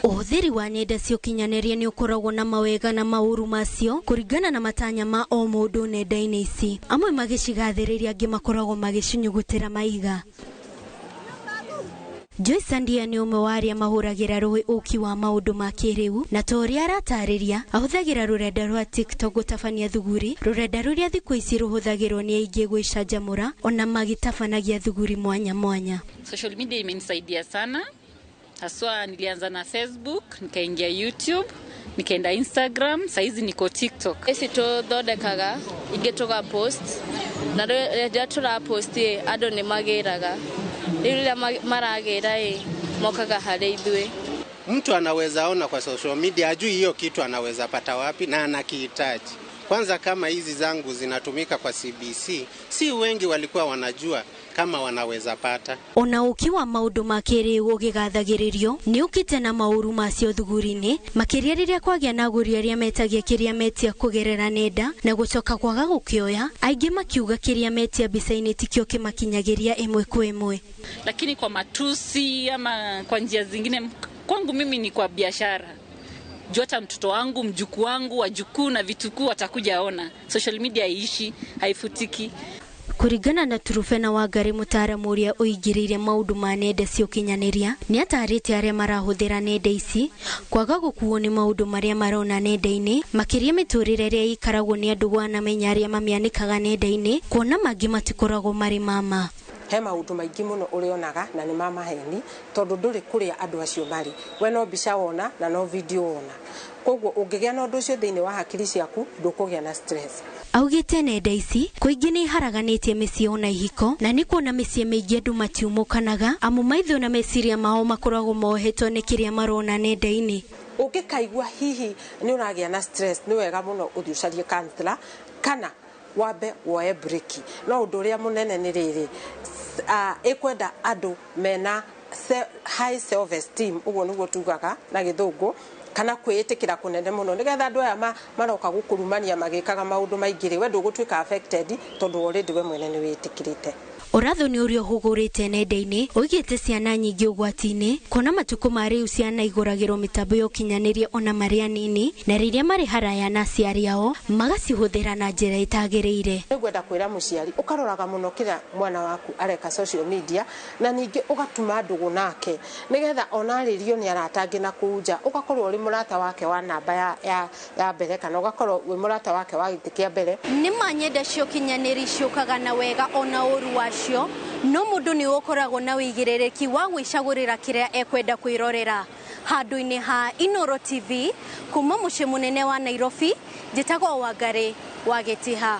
Ũhũthĩri wa nenda cia ũkinyanĩria nĩ ũkoragwo na mawega na maũru macio kũringana na matanya ma o mũndũ nenda-inĩ ici. Amwe magĩcigathĩrĩria, angĩ makoragwo magĩcinyugutĩra maiga. Joyce Sandia nĩ ũmwe wa arĩa mahũragĩra rũĩ ũki wa maũndũ ma kĩrĩu, na ta ũrĩa aratarĩria, ahũthagĩra rũrenda rwa TikTok gũtabania thuguri, rũrenda rũrĩa thikũ ici rũhũthagĩrwo nĩ aingĩ gwĩcanjamũra ona magĩtabanagia thuguri mwanya mwanya. Social media imenisaidia sana, haswa nilianza na Facebook, nikaingia YouTube, nikaenda Instagram, saizi niko TikTok. Ici tũthondekaga ingĩ tũga post, na rĩrĩa tũra post ĩ, andũ nĩ magĩraga. Rĩu rĩrĩa maragĩra ĩ, mokaga harĩ ithuĩ. Mtu anaweza ona kwa social media, ajui hiyo kitu anaweza pata wapi na anakihitaji. Kwanza kama hizi zangu zinatumika kwa CBC, si wengi walikuwa wanajua kama wanaweza pata. Ona ũki wa maũndũ ma kĩrĩu ũgĩgathagĩrĩrio nĩ ũkĩte na maũru macio thuguri-inĩ, makĩria rĩrĩa kwagĩa na agũri arĩa metagia kĩrĩa metia kũgerera nenda na gũcoka kwaga gũkĩoya, aingĩ makiuga kĩrĩa metia mbica-inĩ tikĩo kĩmakinyagĩria ĩmwe kwa ĩmwe. Lakini kwa matusi ama kwa njia zingine, kwangu mimi ni kwa biashara. Juu hata mtoto wangu, mjukuu wangu, wajukuu na vitukuu watakuja ona. Social media haiishi, haifutiki. Kũringana na Turufena Wangari, mũtaaramu ũrĩa ũingĩrĩire maũndũ ma nenda cia ũkinyanĩria, nĩ atarĩte arĩa marahũthĩra nenda ici kwaga gũkuo nĩ maũndũ marĩa marona nenda-inĩ, makĩria mĩtũrĩre ĩrĩa ĩikaragwo nĩ andũ wanamenya arĩa mamĩanĩkaga nenda-inĩ, kuona mangĩ matikoragwo marĩ mama. He maũndũ maingĩ mũno ũrĩonaga na nĩ ma maheni, tondũ ndũrĩ kũrĩa andũ acio marĩ. We no mbica wona na no video wona, koguo ũngĩgĩa na ũndũ ũcio thĩinĩ wa hakiri ciaku, ndũkũgĩa na stress. Augĩte nenda ici kũingĩ nĩ iharaganĩtie mĩciĩ ona ihiko, na nĩ kuona mĩciĩ mĩingĩ andũ matiumũkanaga, amu maitho na meciria mao makoragwo mohetwo nĩ kĩrĩa marona nenda-inĩ. Ũngĩkaigua hihi nĩ ũragĩa na stress, nĩ wega mũno ũthiĩ ũcarie counselor kana wambe woe break. No ũndũ ũrĩa mũnene nĩ rĩrĩ, ĩkwenda andũ mena high self esteem, ũguo nĩguo tugaga na Gĩthũngũ, kana kwĩĩtĩkĩra kũnene mũno, nĩgetha andũ aya maroka gũkũrumania magĩkaga maũndũ maingĩ rĩ, we ndũgũtuĩka affected, tondũ already we mwene nĩ wĩtĩkĩrĩte. Ũratho nĩ ũrĩa ũhũgũrĩte nenda-inĩ ũigĩte ciana nyingĩ ũgwati-inĩ, kuona matukũ ma rĩu ciana igũragĩrwo mĩtambo ya ũkinyanĩria ona marĩ anini, na rĩrĩa marĩ haraya na aciari ao magacihũthĩra na njĩra ĩtagĩrĩire. Nĩngwenda kwĩra mũciari ũkaroraga mũno kĩrĩa mwana waku areka social media, na ningĩ ũgatuma ndũgũ nake, nĩgetha ona arĩrio nĩ arata angĩ na kũu nja, ũgakorwo ũrĩ mũrata wake wa namba ya mbere, kana ũgakorwo wĩ mũrata wake wa gĩtĩ kĩa mbere. Nĩ ma nyenda cia ũkinyanĩri ciũkaga na wega ona ũru wacio, no mũndũ nĩ ũkoragwo na wĩigĩrĩrĩki wa gwĩcagũrĩra kĩrĩa ekwenda kwĩrorera. Handũ-inĩ ha Inoro TV kuma mũciĩ mũnene wa Nairobi, njĩtagwo Wangari wa Gĩtiha.